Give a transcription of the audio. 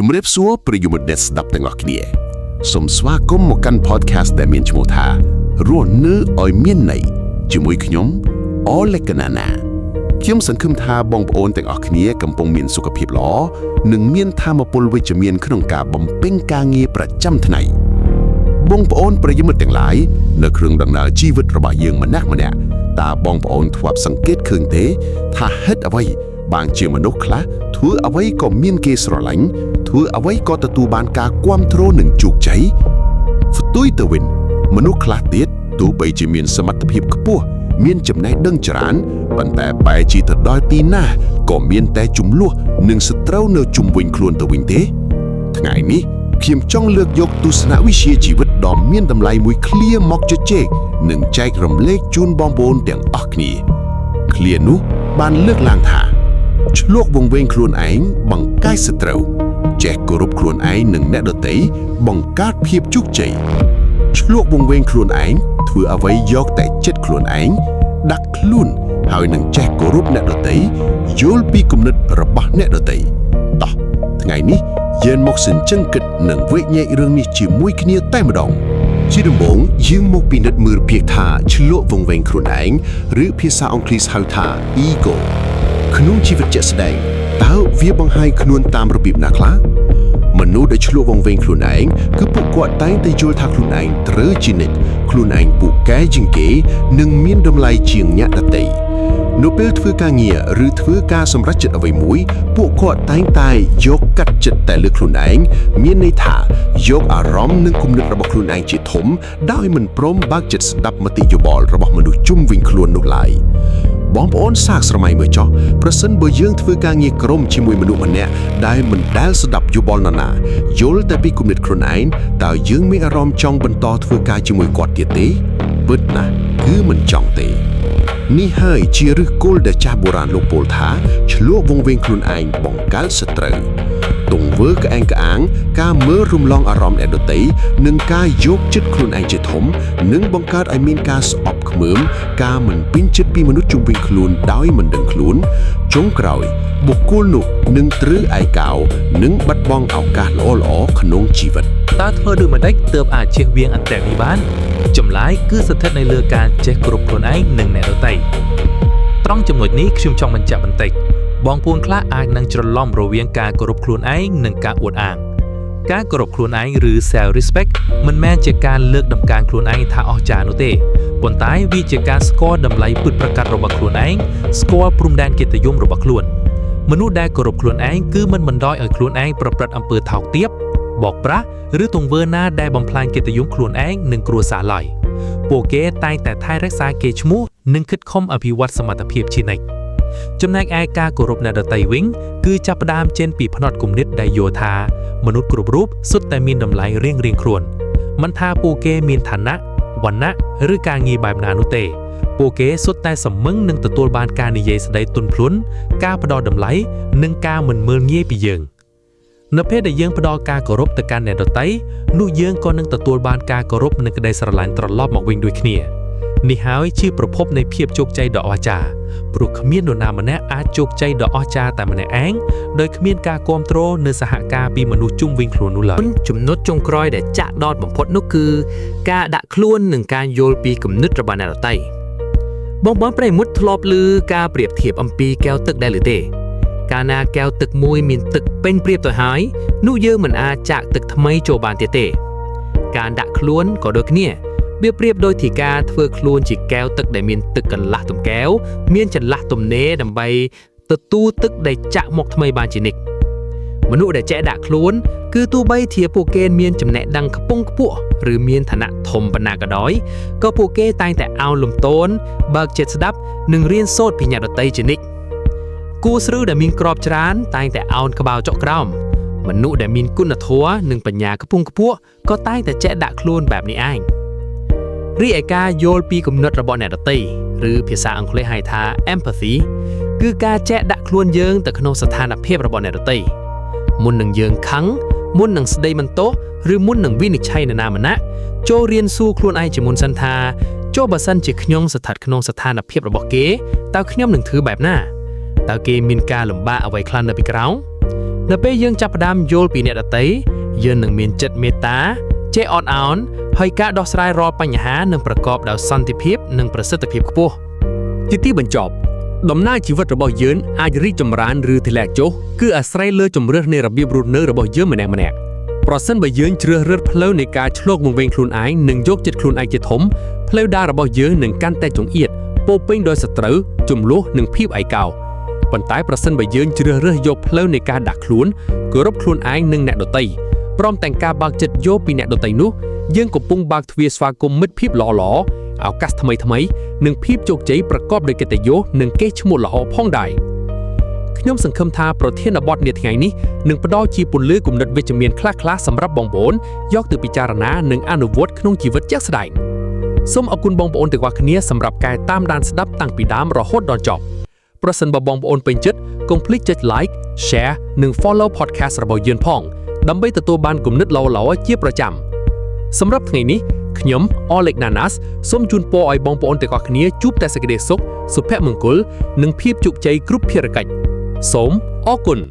ជំរាបសួរប្រិយមិត្តអ្នកស្ដាប់ទាំងអស់គ្នាសូមស្វាគមន៍មកកាន់ podcast ដែលមានឈ្មោះថារស់នៅឲ្យមានន័យជាមួយខ្ញុំអូលេកណាណាខ្ញុំសង្ឃឹមថាបងប្អូនទាំងអស់គ្នាកំពុងមានសុខភាពល្អនិងមានថាមពលវិជ្ជមានក្នុងការបំពេញការងារប្រចាំថ្ងៃ បងប្អូនប្រិយមិត្តទាំងឡាយនៅក្នុងដំណើរជីវិតរបស់យើងម្នាក់ម្នាក់តើបងប្អូនធ្លាប់សង្កេតឃើញទេ ថាហេតុអ្វីបានជាមនុស្សខ្លះធ្វើអ្វីក៏មានគេស្រឡាញ់ធ្វើអ្វីក៏ទទួលបានការគាំទ្រនិងជោគជ័យផ្ទុយទៅវិញមនុស្សខ្លះទៀតទោះបីជាមានសមត្ថភាពខ្ពស់មានចំណេះដឹងច្រើនប៉ុន្តែបែរជាទៅដល់ទីណាក៏មានតែជម្លោះនិងសត្រូវនៅជុំវិញខ្លួនទៅវិញទេ ថ្ងៃនេះខ្ញុំចង់លើកយកទស្សនវិជ្ជាជីវិតដ៏មានតម្លៃមួយឃ្លាមកជជែកនិងចែករំលែកជូនបងប្អូនទាំងអស់គ្នាឃ្លានោះបានលើកឡើងថាឆ្លួកវង្វេងខ្លួនឯងបង្កាយសត្រូវចេះគោរពខ្លួនឯងនិងអ្នកដទៃបង្កើតភាពជោគជ័យឆ្លួកវង្វេងខ្លួនឯងធ្វើអ្វីយកតែចិត្តខ្លួនឯងដាក់ខ្លួនហើយនឹងចេះគោរពអ្នកដទៃយល់ពីគំនិតរបស់អ្នកដទៃតោះ ថ្ងៃនេះយើងមកសិញ្ជឹងគិតនិងវែកញែករឿងនេះជាមួយគ្នាតែម្ដង ជាដំបូងយើងមកពិនិត្យមើលពាក្យថាឆ្លក់វង្វេងខ្លួនឯងឬភាសាអង់គ្លេសហៅថា ego ក្នុងជីវិតជាក់ស្ដែងតើវាបង្ហាញខ្លួនតាមរបៀបណាខ្លះមនុស្សដែលឆ្លក់វង្វេងខ្លួនឯងគឺពួកគាត់តែងតែយល់ថាខ្លួនឯងត្រូវជានិច្ចខ្លួនឯងពូកែជាងគេនិងមានតម្លៃជាងអ្នកដទៃនៅពេលធ្វើការងារឬធ្វើការសម្រេចចិត្តអ្វីមួយពួកគាត់តែងតែយកកាត់ចិត្តតែលើខ្លួនឯងមានន័យថាយកអារម្មណ៍និងគំនិតរបស់ខ្លួនឯងជាធំដោយមិនព្រមបើកចិត្តស្ដាប់មតិយោបល់របស់មនុស្សជុំវិញខ្លួននោះឡើយ បងប្អូនសាកស្រមៃមើលចុះប្រសិនបើយើងធ្វើការងារក្រុមជាមួយមនុស្សម្នាក់ដែលមិនដែលស្ដាប់យោបល់នរណាយល់តែពីគំនិតខ្លួនឯងតើយើងមានអារម្មណ៍ចង់បន្តធ្វើការជាមួយគាត់ទៀតទេពិតណាស់គឺមិនចង់ទេ នេះហើយជាឫសគល់ដែលចាស់បុរាណលោកពោលថាឆ្លួកវង្វេងខ្លួនឯងបង្កើតសត្រូវទង្វើក្អែងក្អាង ការមើលរំលងអារម្មណ៍អ្នកដទៃនិងការយកចិត្តខ្លួនឯងជាធំនឹងបង្កើតឲ្យមានការស្អប់ខ្ពើមការមិនពេញចិត្តពីមនុស្សជុំវិញខ្លួនដោយមិនដឹងខ្លួនចុងក្រោយបុគ្គលនោះនឹងត្រូវឯកោនិងបាត់បង់ឱកាសល្អៗក្នុងជីវិត តើធ្វើដូចម្តេចទើបអាចជៀសវាងអន្ទាក់នេះបានចម្លើយគឺស្ថិតនៅលើការចេះគោរពខ្លួនឯងនិងអ្នកដទៃត្រង់ចំណុចនេះខ្ញុំចង់បញ្ជាក់បន្តិចបងប្អូនខ្លះអាចនឹងច្រឡំរវាងការគោរពខ្លួនឯងនិងការអួតអាងការគោរពខ្លួនឯងឬ self respect មិនមែនជាការលើកតម្កើងខ្លួនឯងថាអស្ចារ្យនោះទេប៉ុន្តែវាជាការស្គាល់តម្លៃពិតប្រាកដរបស់ខ្លួនឯងស្គាល់ព្រំដែនកិត្តិយសរបស់ខ្លួនមនុស្សដែលគោរពខ្លួនឯងគឺមិនបណ្ដោយឲ្យខ្លួនឯងប្រព្រឹត្តអំពើថោកទាប បោកប្រាស់ឬទង្វើណាដែលបំផ្លាញកិត្តិយសខ្លួនឯងនិងគ្រួសារឡើយពួកគេតែងតែថែរក្សាកេរ្តិ៍ឈ្មោះនិងខិតខំអភិវឌ្ឍសមត្ថភាពជានិច្ចចំណែកឯការគោរពអ្នកដទៃវិញគឺចាប់ផ្ដើមចេញពីផ្នត់គំនិតដែលយល់ថាមនុស្សគ្រប់រូបសុទ្ធតែមានតម្លៃរៀងៗខ្លួនមិនថាពួកគេមានឋានៈវណ្ណៈឬការងារបែបណានោះទេពួកគេសុទ្ធតែសមឹងនឹងទទួលបានការនិយាយស្ដីទន់ភ្លន់ការផ្ដល់តម្លៃនិងការមិនមើលងាយពីយើង នៅពេលដែលយើងផ្ដល់ការគោរពទៅកាន់អ្នកដទៃនោះយើងក៏នឹងទទួលបានការគោរពនិងក្តីស្រឡាញ់ត្រឡប់មកវិញដូចគ្នានេះហើយជាប្រភពនៃភាពជោគជ័យដ៏អស្ចារ្យព្រោះគ្មាននរណាម្នាក់អាចជោគជ័យដ៏អស្ចារ្យតែម្នាក់ឯងដោយគ្មានការគាំទ្រនិងសហការពីមនុស្សជុំវិញខ្លួននោះឡើយ ចំណុចចុងក្រោយដែលចាក់ដោតបំផុតនោះគឺការដាក់ខ្លួននិងការយល់ពីគំនិតរបស់អ្នកដទៃបងប្អូនប្រិយមិត្តធ្លាប់ឮការប្រៀបធៀបអំពីកែវទឹកដែរឬទេកាលណាកែវទឹកមួយមានទឹកពេញព្រៀបទៅហើយនោះយើងមិនអាចចាក់ទឹកថ្មីចូលបានទៀតទេការដាក់ខ្លួនក៏ដូចគ្នាវាប្រៀបដូចជាការធ្វើខ្លួនជាកែវទឹកដែលមានទឹកកន្លះទំកែវមានចន្លោះទំនេរដើម្បីទទួលទឹកដែលចាក់មកថ្មីបានជានិច្ច មនុស្សដែលចេះដាក់ខ្លួនគឺទោះបីជាពួកគេមានចំណេះដឹងខ្ពង់ខ្ពស់ឬមានឋានៈធំប៉ុណ្ណាក៏ដោយក៏ពួកគេតែងតែឱនលំទោនបើកចិត្តស្ដាប់និងរៀនសូត្រពីអ្នកដទៃជានិច្ចគូស្រូវដែលមានក្របច្រើនតែងតែឱនក្បាលចុកក្រោមមនុស្សដែលមានគុណធម៌និងបញ្ញាខ្ពង់ខ្ពស់ក៏តែងតែចេះដាក់ខ្លួនបែបនេះឯងរីឯការយល់ពីគំនិតរបស់អ្នកដទៃឬភាសាអង់គ្លេសហៅថា empathy គឺការចេះដាក់ខ្លួនយើងទៅក្នុងស្ថានភាពរបស់អ្នកដទៃ មុននឹងយើងខឹងមុននឹងស្ដីបន្ទោសឬមុននឹងវិនិច្ឆ័យនរណាម្នាក់ចូលរៀនសួរខ្លួនឯងជាមុនសិនថាចុះបើសិនជាខ្ញុំស្ថិតក្នុងស្ថានភាពរបស់គេតើខ្ញុំនឹងធ្វើបែបណាតើគេមានការលំបាកអ្វីខ្លះនៅពីក្រោម នៅពេលយើងចាប់ផ្ដើមយល់ពីអ្នកដទៃយើងនឹងមានចិត្តមេត្តាចេះអត់ឱនហើយការដោះស្រាយរាល់បញ្ហានឹងប្រកបដោយសន្តិភាពនិងប្រសិទ្ធភាពខ្ពស់ ជាទីបញ្ចប់ដំណើរជីវិតរបស់យើងអាចរីកចម្រើនឬធ្លាក់ចុះគឺអាស្រ័យលើជំរើសនៃរបៀបរស់នៅរបស់យើងម្នាក់ៗប្រសិនបើយើងជ្រើសរើសផ្លូវនៃការឆ្លងវង្វេងខ្លួនឯងនិងយកចិត្តខ្លួនឯងជាធំផ្លូវដើររបស់យើងនឹងកាន់តែចង្អៀតពោរពេញដោយសត្រូវជម្លោះនិងភាពឯកោប៉ុន្តែប្រសិនបើយើងជ្រើសរើសយកផ្លូវនៃការដាក់ខ្លួនគោរពខ្លួនឯងនិងអ្នកដទៃព្រមទាំងការបើកចិត្តយកពីអ្នកដទៃនោះយើងកំពុងបើកទ្វារស្វាគមន៍មិត្តភាពល្អៗឱកាសថ្មីៗ និងភាពជោគជ័យប្រកបដោយកិត្តិយសនិងកេរ្តិ៍ឈ្មោះល្អផងដែរខ្ញុំសង្ឃឹមថាប្រធានបទនាថ្ងៃនេះនឹងផ្ដល់ជាពន្លឺគំនិតវិជ្ជមានខ្លះៗសម្រាប់បងប្អូនយកទៅពិចារណានិងអនុវត្តក្នុងជីវិតជាក់ស្ដែងសូមអរគុណបងប្អូនទាំងអស់គ្នាសម្រាប់ការតាមដានស្ដាប់តាំងពីដើមរហូតដល់ចប់ប្រសិនបើបងប្អូនពេញចិត្តកុំភ្លេចចុច like share និង follow podcast របស់យើងផងដើម្បីទទួលបានគំនិតល្អៗជាប្រចាំសម្រាប់ថ្ងៃនេះខ្ញុំ Oleg Nanas សូមជូនពរឲ្យបងប្អូនទាំងអស់គ្នាជួបតែសេចក្តីសុខសុភមង្គលនិងភាពជោគជ័យគ្រប់ភារកិច្ចសូមអរគុណ។